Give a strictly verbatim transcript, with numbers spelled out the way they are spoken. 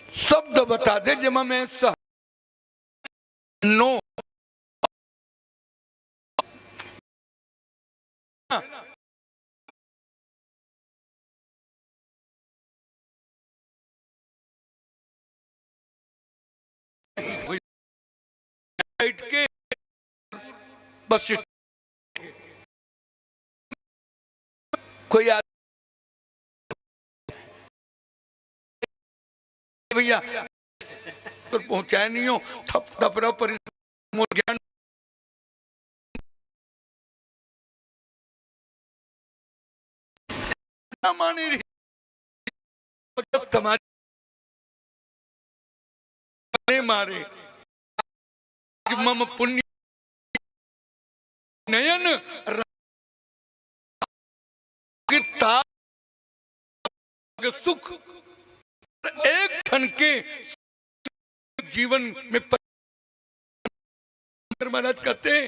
शब्द बता दे, जेमा मैं सह नो बैठ के बस कोई आ-, भैया, तो पहुंचाए नहीं हो, थप थपरा परिश्रम और ज्ञान ना माने रही। जब तमारे मारे, आज मम पुण्य नयन रा-, किता सुख एक क्षण के जीवन में प-, महाराज कहते हैं,